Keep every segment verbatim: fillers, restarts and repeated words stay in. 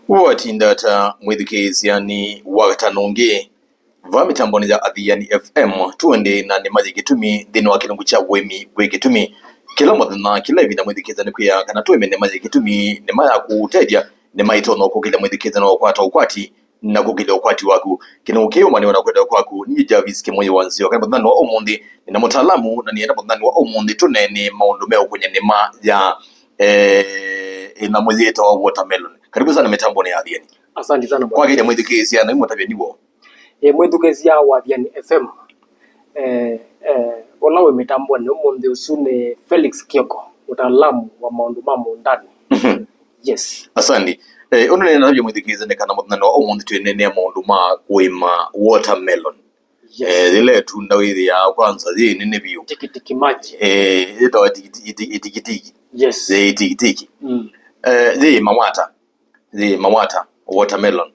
Watinda ata mwĩthukĩĩsya nĩ wakatano ũngĩ vaa mĩtambonĩ ya Athiani F M, tũendee na nĩma yĩ kĩtumi nthĩnĩ wa kĩlungu kya ũĩmi wĩ kĩtumi. Kĩla mũthenya, kĩla ĩvinda mwĩthukĩĩsya nĩkwĩa kana tũĩme nĩma yĩ kĩtumi, nĩma ya kũũtethya, nĩma ĩtonya kũkĩlya mwĩthukĩĩsya na ũkwata ũkwati na kũkĩlya ũkwati waku. Kĩlungu kĩĩ ũmanyĩwe na kwenda kwaku. Niĩ Jarvis Kĩmũyĩ wa Nzeo, kana mũthenya wa ũmũnthĩ nĩna mũtaalamu, na nĩenda mũthenya wa ũmũnthĩ tũneenee maũndũ meũkũnya nĩma ya eh, ĩnyamũ yĩtawa watermelon. Karibu sana mĩtambonĩ ya Athiani. Asante sana bwana. Kwakĩlya mwĩthukĩĩsya na imũtavya niwo. Ĩ mwĩthukĩĩsya wa Athiani F M. Eh, eh, ũla wĩ mĩtambonĩ ũmũnthĩ ũsu nĩ Felix Kioko, mũtaalamu wa maũndũ ma mũũndanĩ. Mhm. Yes. Asante. Eh, ũndũ nĩnatavya mwĩthukĩĩsya nĩ kana mũthenya wa ũmũnthĩ twĩneenea maũndũ ma kũĩma watermelon. Yes. Eh, yĩla ĩtunda wĩthĩaa kwanza yĩ nene vyũ. Tikitiki maji. Eh, yĩtawa tikiti-, iti-, itikitiki. Yes. Yĩ itikitiki. Mm. Eh, yĩ mawata. Yĩ mawata, watermelon.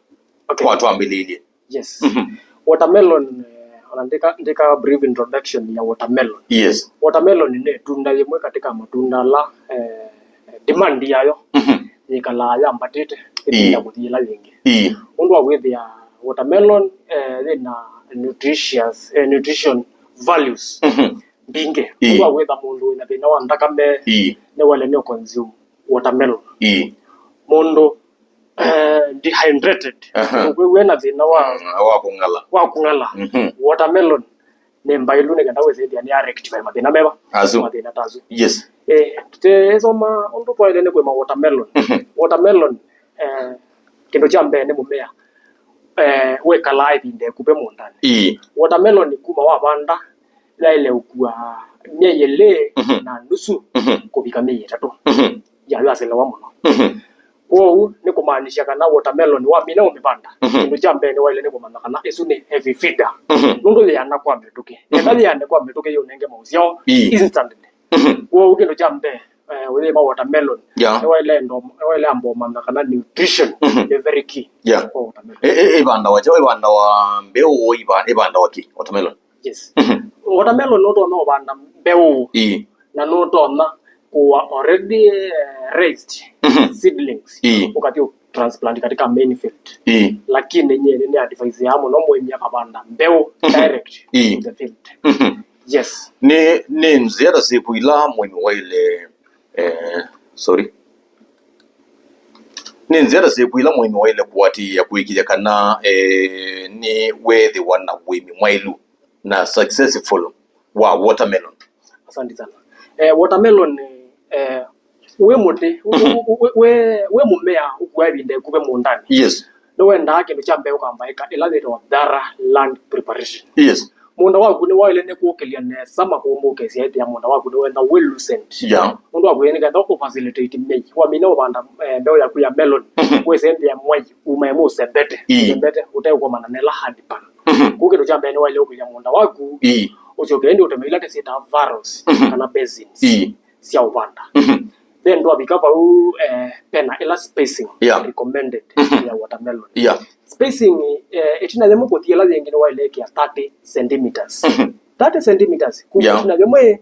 Okay. Kwa twambĩlĩlye. Yes. Mhm. Watermelon, eh, ona ndĩka, ndĩka brief introduction ya watermelon. Yes. Watermelon nĩ ĩtunda yĩmwe katika matunda ala, eh, demand yayo, mhm, yĩkalaa yambatĩte ĩvinda, ĩĩ, kũthi ĩla yĩngĩ. Ĩĩ. Ũndũ wa kwĩthĩa watermelon, eh, yĩna nutritious, eh, nutrition values, mhm, mbingĩ. Ĩĩ. Ũndũ wa kwĩtha mũndũ wĩna thĩna wa nthakame, ĩĩ, nĩwaĩle nĩ consume watermelon. Ĩĩ. Mũndũ, eh, dehydrated, aha, ũkwĩw'a ena thĩna wa, mm, wa kũng'ala, wa kũng'ala. Mhm. Watermelon nĩ mbaĩlu nĩ kenda wĩsĩthĩa nĩ ya rectify mathĩna meva. Asu. Mathĩna ta asu. Yes. Eh, tũteesoma ũndũ twaĩle nĩ kũĩma watermelon. Mhm. Watermelon, eh, kĩndũ kya mbee nĩ mũmea, eh, wĩkalaa ĩvinda ĩkuvĩ mũũndanĩ. Ĩĩ. Watermelon kuma wavanda yaĩle ũkua myei ĩlĩ, mhm, na nusu, mhm, kũvika myei ĩtatũ. Mhm. Yayo aselewa mũno. Mhm. Kwoou nĩ kũmaanisya kana watermelon wamina ũmĩvanda, mhm, kĩndũ kya mbee nĩwaĩle nĩ kũmanya kana ĩsu nĩ heavy feeder. Mhm. Nũndũ yĩana kwa mĩtũkĩ. Mhm. Eka yĩane kwa mĩtũkĩ yĩũnenge maũsyao, ĩĩ, instantly. Mhm. Kwoou kĩndũ kya mbee, eh, ũyĩma watermelon, yeah, nĩwaĩle ndo-, nĩwaĩle amba ũmanya kana nutrition, mhm, nĩ very key, yeah, kwa watermelon. Ĩ-, ĩ-, ĩvandawa kyaũ? Ĩvandawa mbeũ, ĩva-, ĩvandawa kĩ watermelon? Yes. Mhm. Watermelon nũtonya ũvanda mbeũ. Ĩĩ. Na nũtonya kũa already, eh, raised, mhm, seedlings. Ĩĩ. Ũkathi ũ transplant katika main field. Ĩĩ. Lakini nyie nĩ advise ya mũno mũĩmi akavanda mbeũ, mhm, direct, ĩĩ, to the field. Mhm. Yes. Nĩ, nĩ nzĩa ta syĩkũ ila mũĩmi waĩle, eh, sorry. Nĩ nzĩa ta syĩkũ ila mũĩmi waĩle kũatĩĩa kũĩkĩĩthya kana, eh, nĩ weethĩwa na ũĩmi mwaĩlu na successful wa watermelon? Asante sana. Eh, watermelon, eh, wĩ mũtĩ, wĩ, wĩ, wĩ, wĩ, wĩ mũmea ũkua ĩvinda ĩkuvĩ mũũndanĩ. Yes. Nĩwendaa kĩndũ kya mbee ũkambaĩka ĩla yĩtawa thorough land preparation. Yes. Mũũnda waku nĩwaĩle nĩ kũũkĩlya nesa makũmbũkĩsya ĩthĩa mũũnda waku nĩwenda wĩ loosened. Yeah. Nũndũ wa kwĩya nĩ ketha ũ facilitate myei. Wamina ũvanda, eh, mbeũ yaku ya melon, mhm, wĩsembea mwai umae mũsembete. Ĩĩ. Ũsembete ũteũkomana na ĩla hard pan. Mhm. Kũu kĩndũ kya mbee nĩwaĩle ũkĩlya mũũnda waku. Ĩĩ. Ũsyoke ĩndĩ ũteme ila tũsyĩtaa furrows, mhm, kana basins, ĩĩ, sya ũvanda. Mhm. Then ndwavika vau, eh, pena ĩla spacing, yeah, recommended, mhm, ya watermelon. Yeah. Spacing, eh, ĩtina yĩmwe kũthi ĩla yĩngĩ nĩwaĩle ĩkĩa thirty centimeters. Mhm. Thirty centimeters, kuma, yeah, ĩtina yĩmwe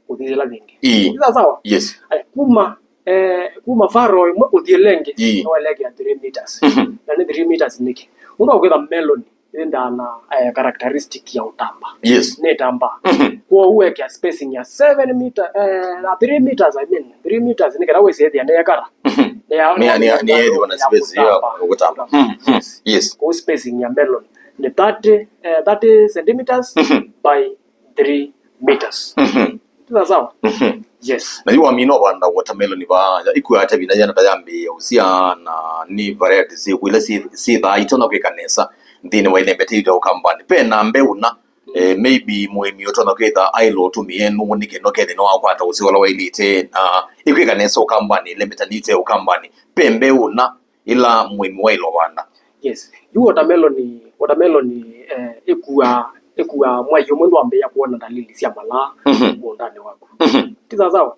kũthi ĩla yĩngĩ. Ĩĩ. Nĩ sawa sawa? Yes. Aya, kuma, eh, kuma furrow ĩmwe kũthi ĩla ĩngĩ, ĩĩ, nĩwaĩle ĩkĩa three meters. Mhm. Na nĩ three meters nĩkĩ? Ũndũ wa kwĩtha melon yĩndaa na, eh, characteristic ya ũtamba. Yes. Nĩ ĩtamba. Mhm. Kwoou wekĩa spacing ya seven meter, eh, na three meters, I mean, three meters nĩ kenda wĩsĩthĩa nĩ ekara. Mhm. Nĩ ya, nĩ ya, nĩ ya, nĩ ya, nĩ ya, nĩ ya, nĩ ya space ya kũtamba. Kũtamba. Mhm. Yes. Yes. Kwoou spacing ya melon nĩ thirty, eh, thirty centimeters, mhm, by three meters. Mhm. Sawa sawa? Mhm. Yes. Na yu wamina ũvanda watermelon vaa, ya, ikuaa ata ĩvinda yĩana ta yambĩĩa ũsyaa, na nĩ varieties syĩkũ ila syĩ, syĩthaa itonya kwĩka nesa nthĩnĩ wa ĩlembete yu ya ũkambanĩ? Ve na mbeũ na, mm, eh, maybe mũĩmi ũtonya kwĩtha aĩle ũtũmĩe nũũ nĩ kenda ũkethĩa nĩwakwata ũseo ũla waĩlĩte, na ĩkwĩka nesa ũkambanĩ, ĩlembetanĩte ũkambanĩ? Ve mbeũ na ĩla mũĩmi waĩle ũvanda? Yes. Yu watermelon, watermelon, eh, ĩkuaa, ĩkuaa mwai ũmwe ndwambĩĩa kwona ndalili sya malaa, mhm, mũũndanĩ waku. Mhm. Ti sawa sawa?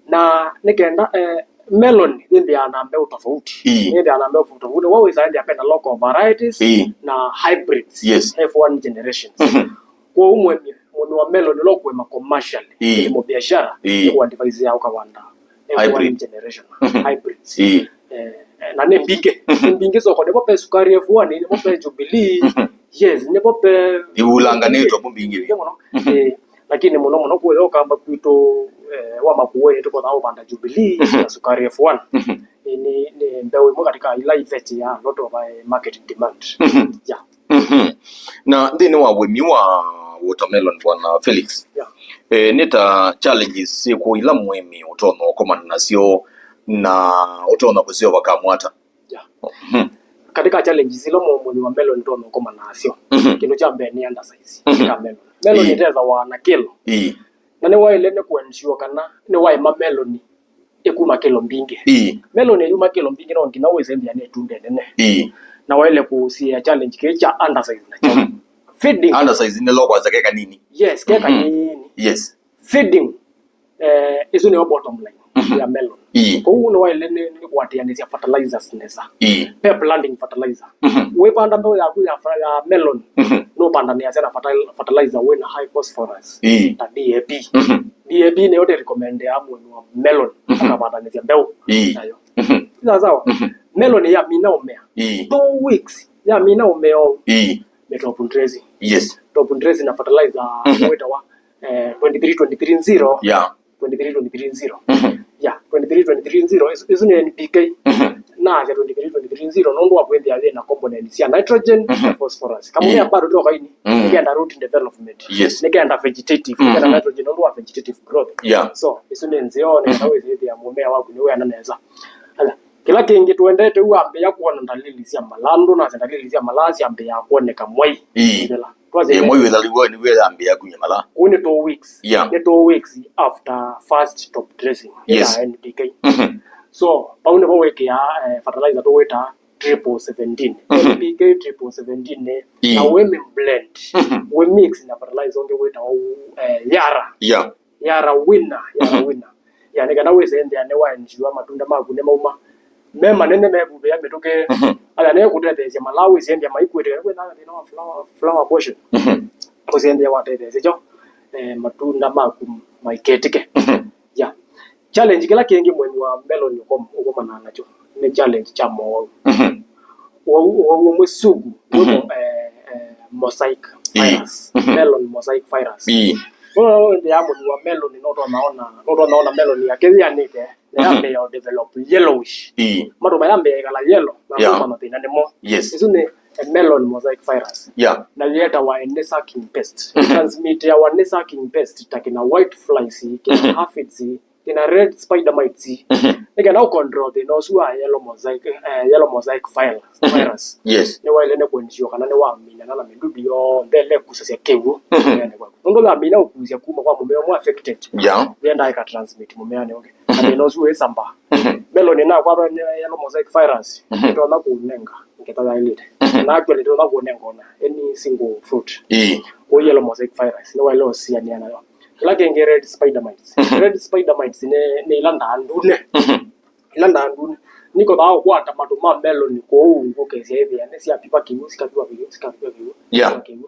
Na nĩ kenda, eh, melon yĩthĩaa na mbeũ tofauti. Ĩĩ. Yĩthĩaa na mbeũ tofauti. Wa wĩsa ĩthĩa pena local varieties, ĩĩ, na hybrids. Yes. F one generations. Mhm. Kwoou mũĩmi, mũĩmi wa melon ũla ũkũĩma commercially, ĩĩ, kĩlimo biashara, ĩĩ, nĩ kũ advise ya ũkavanda F one, hybrid, generation, mhm, hybrids. Ĩĩ. Eh, Eh, na nĩ mbingĩ. Mhm. Nĩ mbingĩ soko, nĩvo ve Sukari F one, nĩvo ve Jubilee. Mhm. Yes, nĩvo ve ivulanganĩtwe vu mbingĩ. Mbingĩ mũno. Mhm. Eh, lakini mũno mũno kũya Ũkamba kwitũ, eh, wa Makueni tũkothaa ũvanda Jubilee, mhm, na Sukari F one. Mhm. Eh, nĩ, nĩ mbeũ ĩmwe katika ila ivetiaa lot of, eh, market demand. Mhm. Yeah. Mhm. Na nthĩnĩ wa ũĩmi wa watermelon, Bwana Felix, yeah, eh, nĩ ta challenges syĩkũ ila mũĩmi ũtonya ũkomana nasyo na ũtonya kũsyova kamwata? Yeah. Mhm. Katika challenges ila mũ-, mũĩmi wa melon ũtonya ũkomana nasyo, mhm, kĩndũ kya mbee nĩ undersize, mhm, ka melon. Melon, ĩĩ, ĩtethawa na kĩlo. Ĩĩ. Na nĩwaĩle nĩ kũensure kana nĩwaĩma melon ĩkuma kĩlo mbingĩ. Ĩĩ. Melon ĩyuma kĩlo mbingĩ no nginya wĩsĩthĩa nĩ ĩtunda ĩnene. Ĩĩ. Na waĩle kũsiĩa challenge kĩĩ kya undersize nakyo. Mhm. Feeding. Undersize nĩ lo kwanza ke kanini. Yes, ke, mhm, kanini. Yes. Feeding, eh, ĩsu nĩyo bottom line, mhm, ya melon. Ĩĩ. Kwoou nĩwaĩle nĩ, nĩ kũatĩanĩsya fertilizers nesa. Ĩĩ. Pep landing fertilizer. Mhm. Wĩvanda mbeũ yaku ya fa-, ya melon, mhm, nũpandanĩasya na fertil-, fertilizer wĩna high phosphorus, ĩĩ, ta D A P. Mhm. D A P nĩyo tũrekomendea mũĩmi wa melon, mhm, akavandanĩsya mbeũ, ĩĩ, nayo. Mhm. Sawa sawa? Mhm. Melon yamina ũmea. Ĩĩ. Two weeks yamina ũmea ũu. Ĩĩ. Nĩ top dressing. Yes. Top dressing na fertilizer, mhm, wĩtawa, eh, twenty-three twenty-three zero. Yeah. Twenty-three twenty-three zero. Mhm. Yeah, twenty-three twenty-three zero, ĩsu, ĩsu nĩ N P K. Mhm. Nasya twenty-three twenty-three zero nũndũ wa kwĩthĩa yĩna component sya nitrogen, mhm, na phosphorus. Kamũmea, mm, bado toka ini, mm, nĩkenda root development. Yes. Nĩkenda vegetative, mhm, nĩkenda nitrogen nũndũ wa vegetative growth. Yeah. So, ĩsu nĩ nzeo, nĩkenda, mhm, wĩthĩa mũmea waku nĩwĩana nesa. Aya, kĩla kĩngĩ tũendete u wambĩĩa kwona ndalili sya malaa, nũndũ nasya ndalili sya malaa syambĩĩa kwoneka mwai. Ĩĩ. Mũthela. Twasya ĩĩ, mwai wĩthaliw'e nĩw'o yambĩĩa kumya malaa. Kũu nĩ two weeks. Yeah. Nĩ two weeks after first top dressing. Yes. Ya N P K. Mhm. So, vau nĩvo wĩkĩaa, eh, fertilizer tũwĩtaa triple seventeen. Mhm. N P K triple seventeen nĩ, ĩĩ, na wĩ mi blend. Mhm. Wĩ mix na fertilizer ũngĩ wĩtawa, eh, Yara. Yeah. Yara winner, Yara, mhm, winner. Ya, nĩ kana wĩsĩthĩa nĩwaendiwa matunda maku nĩmauma me manene mevuvĩa mĩtũkĩ. Mhm. Aya nĩ kũtetheesya malaa wĩsĩthĩa maikwĩtĩka kwĩna thĩna wa flower, flower abortion. Mhm. Ũsĩthĩa watetheesya kyo, eh, matunda maku maiketĩke. Mhm. Ya. Challenge kĩla kĩngĩ mũĩmi wa melon ũkom-, ũkomanaa nakyo nĩ challenge kya mowau. Mhm. Ũwau, ũwau ũmwe sugu, mhm, wĩmo, eh, eh, mosaic, ĩĩ, virus, mhm, melon mosaic virus. Ĩĩ. Ũndũ ũndũ ya mũĩmi wa melon nũtonaona, nũtonaona melon yake yĩanĩte, na, mhm, yambĩĩa develop yellowish. Ĩĩ. Matũ mayambĩĩa ĩkala yellow, na, yeah, kuma mathĩna nĩmo. Yes. Ĩsu nĩ, eh, melon mosaic virus. Yeah. Na yĩetawa nĩ sucking pest. Mhm. Transmitiawa nĩ sucking pest, ta kĩna white flies, kĩna, mhm, aphids, kĩna red spider mites, mhm, nĩ kenda ũcontrol thĩna ũsu wa yellow mosaic, eh, yellow mosaic virus, mhm, virus. Yes. Nĩwaĩle nĩ kũensure kana nĩwaminana na mĩdudu yonthe ĩla ĩkusasya kĩw'ũ, mhm, mũmeanĩ waku. Nũndũ yamina ũkusya kuma kwa mũmea ũmwe affected, yeah, yenda ĩka transmit mũmeanĩ ũngĩ. Na thĩna ũsu wĩsamba. Mhm. Melon ĩnakwatwa nĩ yellow mosaic virus, mhm, ĩtonya kũnenga ngetha yaĩlĩte. Mhm. Na actually ĩtonya kũnenga ona any single fruit. Ĩĩ. Kwoou yellow mosaic virus nĩwaĩle ũsianĩa nayo. Kĩla kĩngĩ, red spider mites. Mhm. Red spider mites nĩ, nĩ ila ndaa ndune. Mhm. Ila ndaa ndune. Nĩkothaa ũkwata matũ ma melon kũu, ũkesya ĩthĩa nĩsyaviva kĩw'ũ, sikaviva kĩw'ũ, sikaviva kĩw'ũ, yeah, sikaviva kĩw'ũ.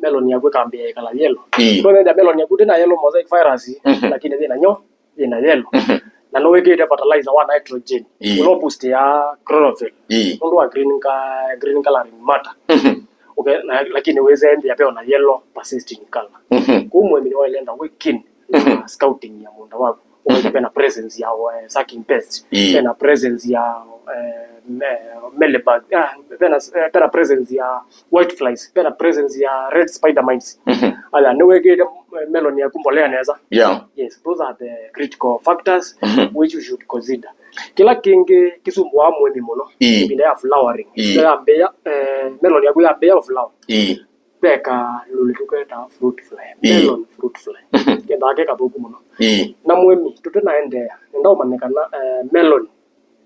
Melon yaku ĩkambĩĩa ĩkala yellow. Ĩĩ. Ndũnethĩa melon yaku ndĩna yellow mosaic virus, mhm, lakini yĩna nyo, yĩna yellow. Mhm. Na nĩwĩkĩte fertilizer wa nitrogen, ĩĩ, ũla ũboostia chlorophyll. Ĩĩ. Nũndũ wa green ca-, green coloring matter. Mhm. Okay, na, lakini wĩsembea ve ona yellow persisting color. Mhm. Kwoou mũĩmi nĩwaĩle enda wĩ keen na, mhm, scouting ya mũũnda waku. Ũkethĩa vena presence ya, eh, sucking pest. Ĩĩ. Vena presence ya, eh, me-, mealybug. Ah, vena, eh, vena presence ya white flies. Vena presence ya red spider mites. Mhm. Aya, nĩwĩkĩte, eh, melon yaku mbolea nesa. Yeah. Yes, those are the critical factors, mhm, which you should consider. Kĩla kĩngĩ kĩsumbũaa mũĩmi mũno, ĩĩ, ĩvinda ya flowering. Ĩĩ. Ĩvinda yambĩĩa, eh, melon yaku yambĩĩa flower. Ĩĩ. Ve kalũlĩ tũketaa fruit fly. Ĩĩ. Melon fruit fly. Mhm. Kendaa ke kathũku mũno. Ĩĩ. Na mũĩmi, tũtenaendeea, nenda ũmanye kana, eh, melon,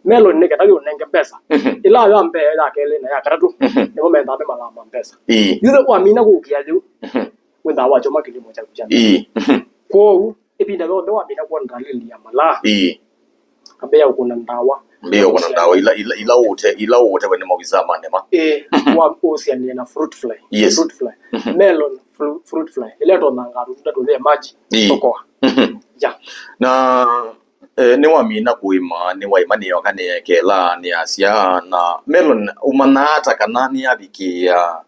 melon nĩ kenda yũnenge mbesa. Mhm. Ĩla ya mbee, ya kelĩ, na ya katatũ, mhm, nĩmo mendaa me malaa ma mbesa. Ĩĩ. Yũthe wamina kũkĩa yĩu, mhm, wĩthaa wakyoma kĩlimo kyaku kya mbesa. Ĩĩ. Mhm. Kwoou, ĩvinda yonthe wamina kwona ndalili ya malaa, ĩĩ, ambĩĩa ũkũna ndawa. Ambĩĩa ũkũna ndawa ila, ila, ila ũte, ila ũtewe nĩ maovisaa ma nema. Ĩĩ, wa ũsianĩe na fruit fly. Yes. Fruit fly. Mhm. Melon fru-, fruit fly. Ĩla ĩtonangaa tũtunda tũthee maji, ĩĩ, tokoa. Mhm. Ya. Na Eh, nĩwamina kũĩma, nĩwaĩma nĩyoka nĩyekela, nĩyasya, na Melon ũmanyaa ata kana nĩyavikĩĩa,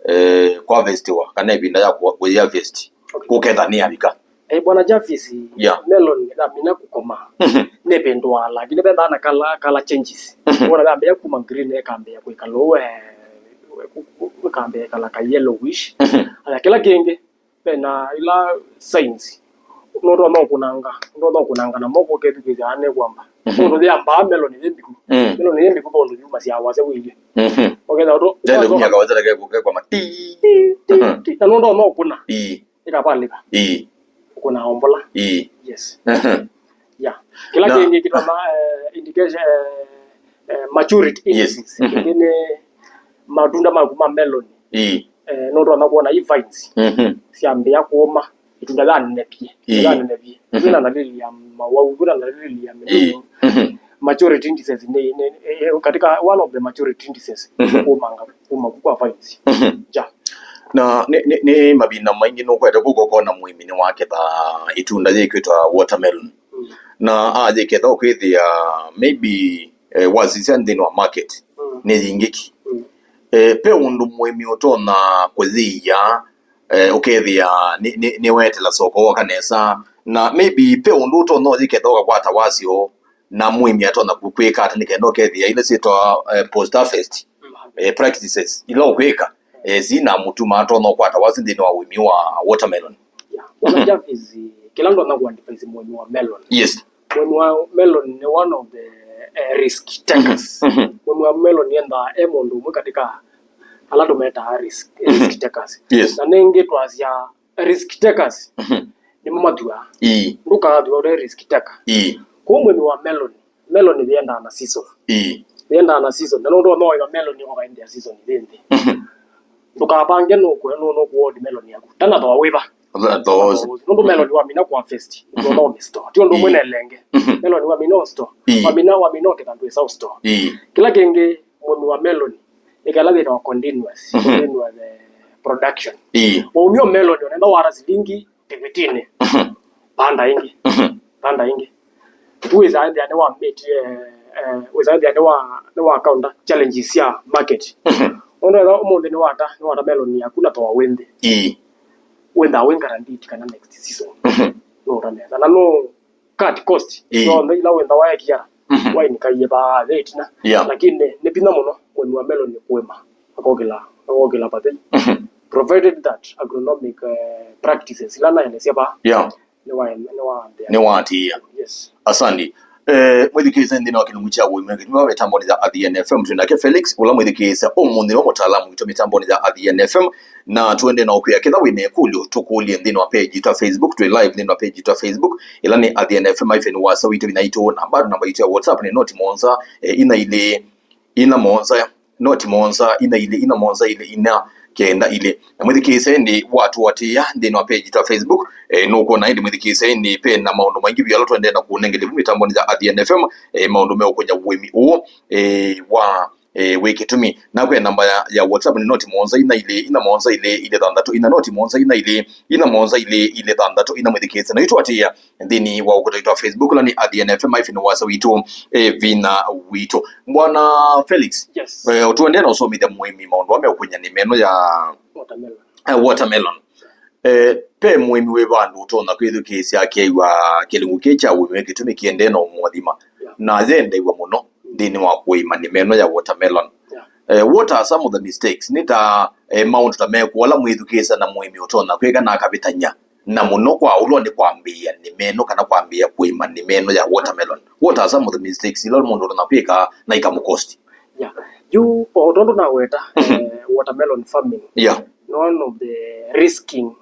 eh, kwavestiwa, kana ĩvinda ya kũ-, kũyĩavesti, kũketha nĩyavika? Eh, Bwana Jarvis, yeah, Melon yamina kũkoma, mhm, nĩvĩndũaa, lakini vethaa na color, color changes. Mhm. Wona yambĩĩa kuma green, ĩkambĩĩa kwĩkala ũu, eh, ĩkambĩĩa ĩkala ka yellowish. Mhm. Aya, kĩla kĩngĩ, vena ila signs. Nũtonya ũkũnanga, nũtonya ũkũnanga na moko ũkethukĩĩsya ane kwamba. Mhm. Nũndũ yambaa melon yĩ mbiku. Mm. Melon yĩ mbiku, nũndũ yumasya wasya wĩilye. Mhm. Ũkethĩa ũtũ, yaani kumya kawatara ke, ke kwa mati. Ti, ti, ti. Na nũtonya ũkũna. Ii. Ĩkavalĩka. Ii. Ũkũna ombola. Ii. Yes. Mhm. Yeah. Kĩla kĩngĩ kĩtona, eh, indication, eh, eh, maturity indices. Yes. Mhm. Kĩngĩ nĩ matunda maku ma melon. Ii. Eh, nũtonya kwona i vines, mhm, syambĩĩa kũũma, ĩtunda yanenevie, ii, yanenevie. Mhm. Kwĩna ndalili ya mawau, kwĩna ndalili ya mĩnyũnyũ. Ii. Mhm. Maturity indices nĩ, nĩ, eh, katika one of the maturity indices, mhm, kũũmanga, kũũma kwa vines. Mhm. Ja. Na nĩ, nĩ, nĩ mavinda maingĩ nũkwete kũka ũkona mũĩmi nĩwaketha ĩtunda yĩkwĩtwa watermelon. Mm. Na ayĩketha ũkwĩthĩa maybe, eh, wasisya nthĩnĩ wa market, mm, nĩ yingĩki. Mm. Eh, pe ũndũ mũĩmi ũtonya kũyĩia, eh, ũkethĩa nĩ, nĩ, nĩweetela soko woka nesa, na maybe pe ũndũ ũtonya ũyĩketha ũkakwata wasyo, na mũĩmi atonya kũ-, kwĩka ata nĩ kenda ũkethĩa ila syĩtwa, eh, post harvest, mm, eh, practices ila ũkwĩka, eh, sina mũtuma atonya ũkwata wasyo nthĩnĩ wa ũĩmi wa watermelon? Yeah. Bwana Jarvis, kĩla ndonya kũ advise mũĩmi wa melon. Yes. Mũĩmi wa melon nĩ one of the, eh, risk takers. Mhm. Mũĩmi wa melon yendaa e mũndũ ũmwe katika ala tũmetaa risk, mhm, risk takers. Yes. Na nĩngĩ twasya risk takers, mhm, nĩmo mathuaa. Ii. Ndũkathua ũte risk taker. Ii. Kũu mũĩmi wa melon, melon yendaa na season. Ii. Yendaa na season. Na nũndũ no ĩva melon yoka in the season yĩ nthĩ. Mhm. Ndũkavange nũkũ-, nũ-, nũkũword melon yaku. Tana thooa wĩva. Thooa. Nũndũ melon wamina kũ harvest, ndũna ũmĩ store. Ti ũndũ ũmwe, ii, na ĩlenge. Mhm. Melon wamina ũ store. Ii. Wamina, wamina ũketha ndwĩsa ũ store. Ii. Kĩla kĩngĩ, mũĩmi wa melon, ĩkala wĩtawa continuous, mhm, continuous, eh, production. Ii. Waumya melon, ũnenda wata silingi fifteen. Mhm. Vanda ĩngĩ. Mhm. Vanda ĩngĩ. Tu wĩsaa nthĩa nĩ wa meet, eh, eh, wĩsaa nthĩa nĩ wa, nĩ wa counter challenges sya market. Mhm. Ũndũ ethwa ũmũnthĩ nĩ wata, nĩ wata melon yaku na thooa wĩ nthĩ. Ii. Wĩthaa wĩ guaranteed kana next season, mhm, nũũta nesa. Na nũ cut cost, ii, yonthe ila wĩthaa waekia, mhm, wainĩkaie vaa ve ĩtina. Yeah. Lakini nĩ vinya mũno mũĩmi wa melon kũĩma, akokĩla, akokĩla vathei. Mhm. Provided that agronomic, eh, practices ila naelesya vaa, yeah, nĩwa-, nĩwaambĩa. Nĩwatĩĩa. Yes. Asante. Eh, mwĩthukĩĩsya nthĩnĩ wa kĩlungu kya ũĩmi wa kĩtumi mĩtambonĩ ya Athiani F M, twĩ nake Felix, ũla mwĩthukĩĩsya ũmũnthĩ wa mũtaalamu witũ mĩtambonĩ ya Athiani F M, na tũendee na ũkwĩa, kethwa wĩ na ĩkũlyo, tũkũlye nthĩnĩ wa page yitũ ya Facebook, twĩ live nthĩnĩ wa page yitũ ya Facebook, ĩla nĩ Athiani F M hyphen wasa witũ ina itũ, na bado namba yitũ ya WhatsApp nĩ noti mũonza, eh, ina ilĩ, ina mũonza, noti mũonza, ina ilĩ, ina mũonza, ilĩ, ina, kenda, ilĩ. Na mwĩthukĩĩsya ĩndĩ watũatĩĩa nthĩnĩ wa page yitũ ya Facebook, eh, nũkwona ĩndĩ mwĩthukĩĩsya ĩndĩ pe na maũndũ maingĩ vyũ ala tũendee na kũnengele vu mĩtambonĩ ya Athiani F M, eh, maũndũ meũkũnya ũĩmi ũũ, eh, wa, eh, wĩ kĩtumi. Nakwĩa namba ya, ya WhatsApp nĩ noti mũonza, ina ilĩ, ina mũonza, ilĩ, ilĩ, thanthatũ, ina, noti mũonza, ina ilĩ, ina mũonza, ilĩ, ilĩ, thanthatũ, ina mwĩthukĩĩsya. Na itũatĩĩa nthĩnĩ wa ũkũta witũ wa Facebook, ũla nĩ Athiani F M hyphen wasa witũ, eh, vinya witũ. Bwana Felix, yes, eh, ũtũendee na ũsomethya mũĩmi maũndũ amwe meũkũnya nĩma ĩno ya watermelon. Eh, watermelon. Eh, pe mũĩmi wĩ vandũ ũtonya kwĩthukĩĩsya akew'a kĩlungu kĩĩ kya ũĩmi wĩ kĩtumi kĩendee na ũmũathima, yeah, na yendeew'a mũno nthĩnĩ wa kũĩma nĩma ĩno ya watermelon. Yeah. Eh, what are some of the mistakes? Nĩ ta, eh, maũndũ ta mekũ ala mwĩthukĩĩsya na mũĩmi ũtonya kwĩka na akavĩtany'a? Na mũno kwa ũlwa nĩ kwambĩĩa nĩma ĩno kana kwambĩĩa kũĩma nĩma ĩno ya watermelon. What are some of the mistakes ila mũndũ ũtonya kwĩka na ikamũkosti? Yeah. Yu, o tondũ naweta, eh, watermelon farming, yeah, nĩ one of the risking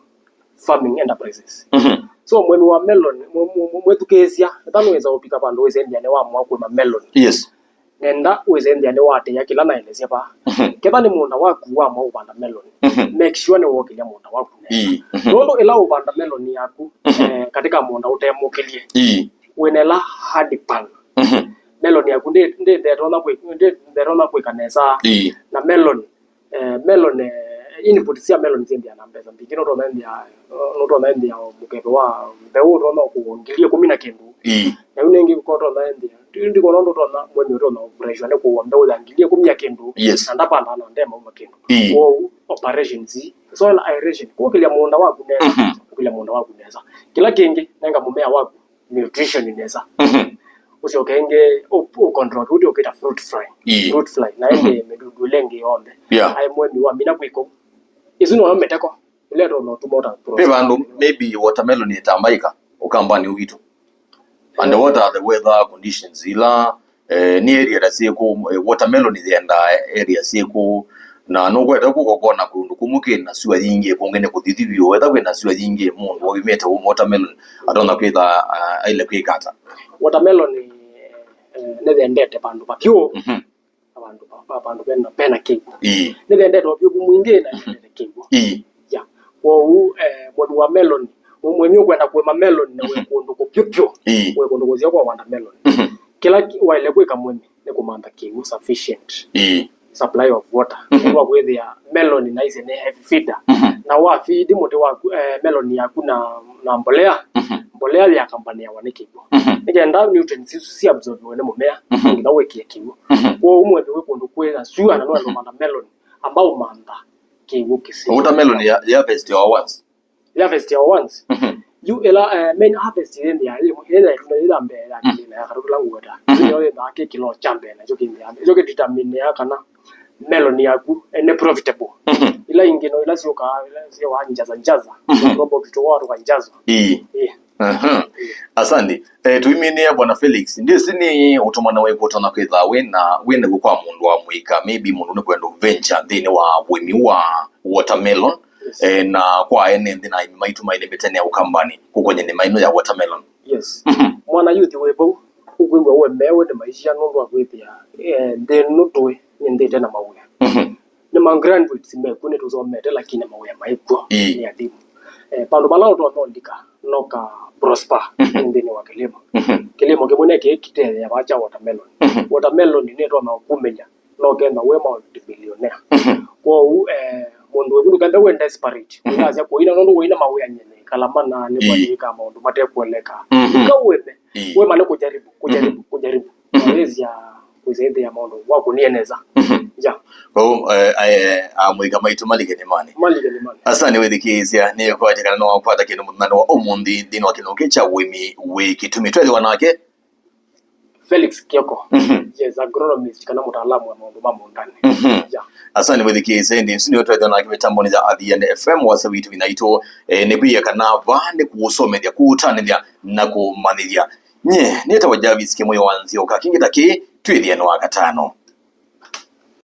farming enterprises. Mhm. So, mũĩmi wa melon, mũ-, mũ-, mũ-, mwĩthukĩĩsya, ethwa nĩwĩsa ũvika vandũ wĩsĩ nthĩanĩ wa mwa kũĩma melon. Yes. Nenda wĩsĩ nthĩanĩ wa atĩĩa kĩla naelesya vaa. Mhm. Ketha nĩ mũũnda waku wamwa ũvanda melon, mhm, make sure nĩwokĩlya mũũnda waku nesa. Ii, mhm. Nũndũ ĩla ũvanda melon yaku, mhm, eh, katika mũũnda ũtemũkĩlye, ii, wĩna ĩla hard pan, mhm, melon yaku ndĩ, ndĩ, ndetonya kwĩ-, ndĩ, ndetonya kwĩka nesa. Ii. Na melon, eh, melon, eh, input sya melon syĩthĩaa na mbesa mbingĩ. Nũtonya ĩthĩa, nũtonya ĩthĩa mũkebe wa mbeũ ũtonya kũw'a ngili ĩkũmi na kĩndũ. Ii. Na yu nĩngĩ ũtonya ĩndĩ, ndikona ũndũ ũtonya, mũĩmi ũtonya operation nĩ kũua mbeũ ya ngili ĩkũmi ya kĩndũ, Yes. na ndapandaa na ndemauma kĩndũ. Ii. Kwoou operations, soil aeration, kũkĩlya mũũnda waku nesa, Mhm. kũkĩlya mũũnda waku nesa. Kĩla kĩngĩ, nenga mũmea waku nutrition nesa. Mhm. Ũsyoke ĩngĩ ũ- ũcontrol kĩu ũkĩta fruit fly. Ii. Fruit fly, na ĩndĩ mĩdundu ĩla ĩngĩ yonthe. Yeah. Aĩ mũĩmi wamina kwĩka ũu. Isu noyo mĩteko. Ĩla ĩtonya ũtuma ũta Ve vandũ, maybe watermelon ĩtambaĩka ũkambanĩ witũ. And what are the weather conditions ila, eh, nĩ area ta syĩkũ, eh, watermelon yendaa area syĩkũ, na nũkwete kũka ũkona kũndũ kũmwe kĩna sua yingĩ, kũngĩ nĩ kũthithi vyũ. Etha kwĩna sua yingĩ, mũndũ ũimĩte watermelon atonya kwĩtha, ah, aile kwĩka ata? Watermelon, eh, nĩyendete vandũ vavyũ. Mhm. Na vandũ va, va, vandũ vena, vena kĩw'ũ. Ii. Nĩvendete ũvyũvu mwingĩ na nĩvendete kĩw'ũ. Ii. Ya. Kwoou, eh, mũndũ wa melon, mwenye ũkwenda kũĩma melon na wĩ kũndũ kũvyũvyũ, Ii. wĩ kũndũ kũseo kwa wanda melon. Mhm. Kĩla ki- waĩle kwĩka mũĩmi nĩ kũmantha kĩw'ũ sufficient Ii. supply of water. Mhm. Nĩguo kwĩthĩa melon na ise nĩ heavy feeder. Mhm. Na wa feed mũtĩ waku, eh, melon yaku na, na mbolea, Mhm. mbolea yakambanĩawa nĩ kĩw'ũ. Mhm. Nĩ kenda nutrients isu si absorbiwe nĩ mũmea, Mhm. nginya wĩkie kĩw'ũ. Mhm. Kwoou mũndũ wĩ kũndũ kwĩ na sua na nũenda ũmantha melon, amba ũmantha kĩw'ũ kĩseo. Watermelon ya, ya harvest ya once. Ya harvest ya once. Mhm. Yu ĩla, eh, main harvest yĩthĩa yĩ, yĩthĩa ĩtunda yĩla mbee ya Mhm. kĩlĩ na ya katũ tũla ngweta. Mhm. Yu nĩyo yĩthaa kĩ kĩlo kya mbee nakyo kĩthĩa. Ĩkyo kĩdetermine kana melon yaku, eh, nĩ profitable. Mhm. Ila ingĩ no ila syũkaa, ila syĩwa njaza njaza. Mhm. Tũbox tũwa tũkanjazwa. Ii. Ii. Aha. Asante. Eh, tuiminĩa Bwana Felix. Ndisi nĩ ũtũmano wĩkũ ũtonya kwĩtha wĩ na wĩ nĩguo kwa mũndũ wa mũika, maybe mũndũ nĩ kwenda venture nthĩnĩ wa ũĩmi wa watermelon, Yes. eh, na kwa ene nthĩ na aĩmi maitũ mailĩmĩte nĩ ũkambanĩ kũkony'a nĩma ĩno ya watermelon. Yes. Mhm. Mwana youth wĩ vau, ũkwĩw'a ũemeewe nĩ maisha nũndũ wa kwĩthĩa, eh, nthĩ ĩno tũĩ nĩ nthĩ ĩte na mawĩa. Mhm. Nĩ ma graduates mekw'o nĩtũsomete, lakini mawĩa maikw'o Mhm. nĩ athimu. Eh, vandũ vala ũtonya ũlika, no ka prosper Mhm. nthĩnĩ wa kĩlĩmo. Mhm. Kĩlĩmo kĩmwe nĩ kĩĩ kĩtetheea vaa kya watermelon. Mhm. Watermelon nĩtonya kumĩlya, no kenda wĩ multi-billionaire. Mhm. Kwoou, eh, mũndũ wĩ vundu kenda wĩ desperate. Mhm. Ũyasya kũina nũndũ wĩina mawĩa nyene, kalamana nĩ Ii. kwandĩka maũndũ matekueleka. Mhm. Ika wĩme, Ii. wĩma nĩ kũjaribu, kũjaribu, Mhm. kũjaribu. Mhm. Wawĩsya kwĩsĩthĩa maũndũ wa kũnie nesa. Mhm. Ja. Kwoou, eh, eh, amũika maitũ malike nĩmanĩ. Malike nĩmanĩ. Asante wĩthikĩĩsya, nĩ kwakya kana no wakwata kĩndũ mũthenya wa ũmũnthĩ nthĩnĩ wa kĩndũ kĩ kya ũĩmi wĩ kĩtumi. Twethĩwa nake Felix Kioko. Mhm. Yes, agronomist kana mũtaalamu wa maũndũ ma mũũndanĩ. Mhm. Ja. Asante wĩthikĩĩsya, ĩndĩ nĩsũ nĩwe twethĩwa nake mĩtambonĩ ya Athiani F M, wasa witũ vinaitũ, eh, nĩ kwĩya kana va nĩ kũũsomethya, kũũtanĩthya na kũmanyĩthya. Nye nĩtawa Jarvis Kĩmũyo wa Nzyoka, kĩngĩ ta kĩĩ twĩthĩane wa katano.